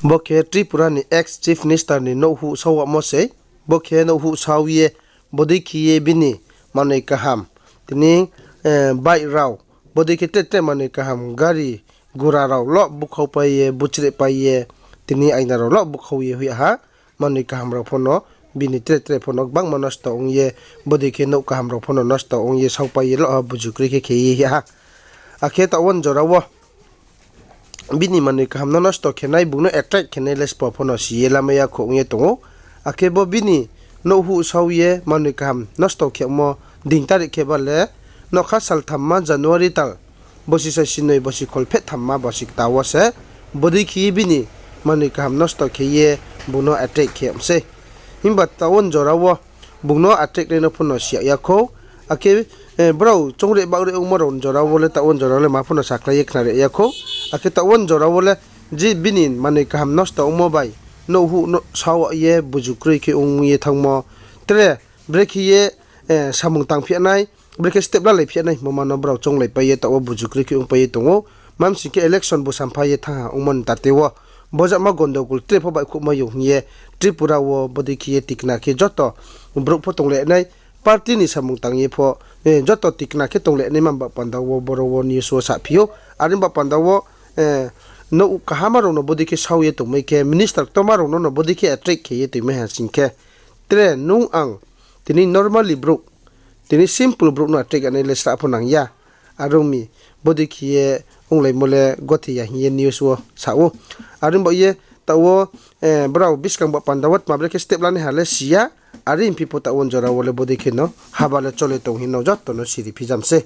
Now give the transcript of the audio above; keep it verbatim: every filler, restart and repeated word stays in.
Bo khe Tripura ni ex Chief Minister ni nouhhuh saohmo sei. Bo khe nouhhuh sao ye, bodei khe ye bini manoi kaham, tini bike rao, bodei khe tre tre manoi kaham, gari gura rao lo búkhaupai ye, buchrehpai ye, tini aina rao lo búkhau ye hoih ha. Manoi kaham rao pho no bini tre tre pho no gbangma nosto ong ye, bodei khe nouh kaham rao pho no nosto ong ye, saopai ye lo ha buju kroi khe khe ye hoih ha. Akhe taoh wo ni jora wo bini manoi kaham no nosto khe nai, bung no attract khe nai le sbo pho no si ye lamai ya khou ong ye tong ou. Akhe bo bini nouhhuh sao ye manoi kaham nosto khemo ding tarik khe ba le nokha salthamma January tal bosi saisinoi bosi kholpheh thamma bosi kta wo se bodei khe ye bini manoi kaham nosto khe ye bung no attract khe mi sei. Himba taoh wo ni jora wo bung no attract nai no pho no si ya khou. Akhe brao choungreh baohreh ongmo rao ni jora wo le taoh wo ni jora wo le ma pho no sakhlai ye khnari ya khou. Akhe taoh wo ni jora wo le je bini manoi kaham nosto ongmo bai nouhhuh sao ye buju kroi khe ong ye thanngmo, tre brekhe ye samung tangphi nai, brekhe step lalai phi nai hingmo ma no brao chounglaipai ye taoh wo buju kroi khe ongpai ye tong ou. Mamsing khe election bo sampha ye thanng ha ongmo ni tate wo bojama gondogol tre pho baihkhouhmai ou hing ye Tripura wo bodei khe ye tikna khe joto brouh pho tonglai nai, party ni samung tang ye pho joto tikna khe tonglai nai ma ba panda wo boro wo news wo saphi ou. Are ba panda wo nouh kaham rao no bodei khe sao ye tongmai khe, minister ktoma rao no no bodei khe attract khe ye tongmai ha sing khe, tre nung ang tini normally brouh, tini simple brouh no attract nai le srah pho nang ya. Are ong mi, bodei khe ye onglaimo le gothi ya hing ye news wo sa ou. Are ba ye taoh wo brao buskang ba panda wo tma brekhe step lanai ha le si ya. Are hingphi pho taoh wo ni jora wo le bodei khe no haba le chole tong hing no joto no siri phi jam sei.